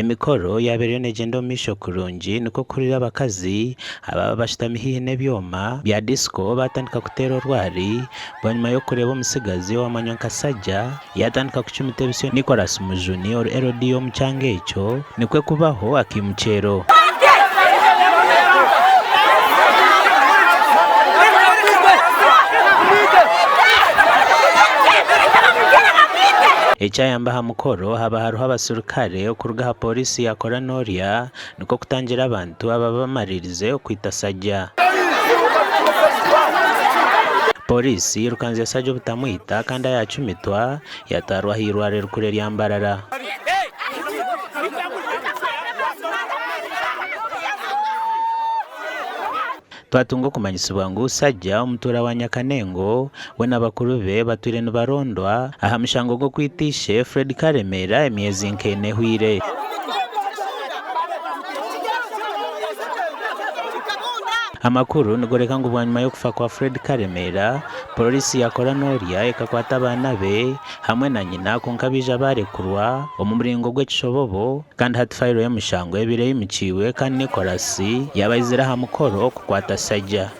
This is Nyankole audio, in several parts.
Emikoro yaaba eriyo neegyenda omu maisho kurungi nikwo kuhurira abakazi ababa bashutami haihi n'ebyoma bya disco baatandika kuteera orwari bwanyima y'okureeba omutsigazi owamanywa nka Sajja yaatandika kucumita ebisyo Nicholas Mujuni ori LDU omu kyanga ekyo nikwo kubaho akaimukyero. Ekyayamba aha mukoro haba hariho abaserukare okuruga aha pooriisi ya Koranorya nikwo kutangira abantu ababa bamaririze okwita Sajja. Pooriisi yirukanzire Sajja obutamwita kandi ayacumitwa yatwarwa ah'eirwariro erikuru erya Mbarara. Twatunga okumanyisibwa ngu Sajja omutuura wa Nyakanengo we na bakuru be batwire nibarondwa aha mushango gw'okwita ishe Fred Karemera emyezi nk'ena ehweire. Amakuru nigoreka ngu bwanyima y'okufa kwa Fred Karemera, Pooriisi yakora n'orya ekakwata abaana be hamwe na nyina kwonka baija baarekurwa omu muringo gw'ekishobobo kandi hati fayiro y'omushango ebaire eimukiibwe kandi Nicholas yaaba aizire aha mukoro kukwata Sajja.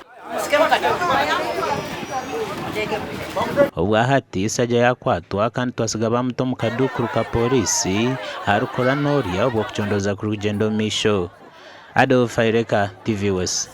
Obwahati Sajja yaakwatwa kandi twasiga baamuta omu kaduukuru ka pooriisi aharikukora n'orya obwo okucondooza kurikugyenda omu maisho. Adolf Aireka, TV West.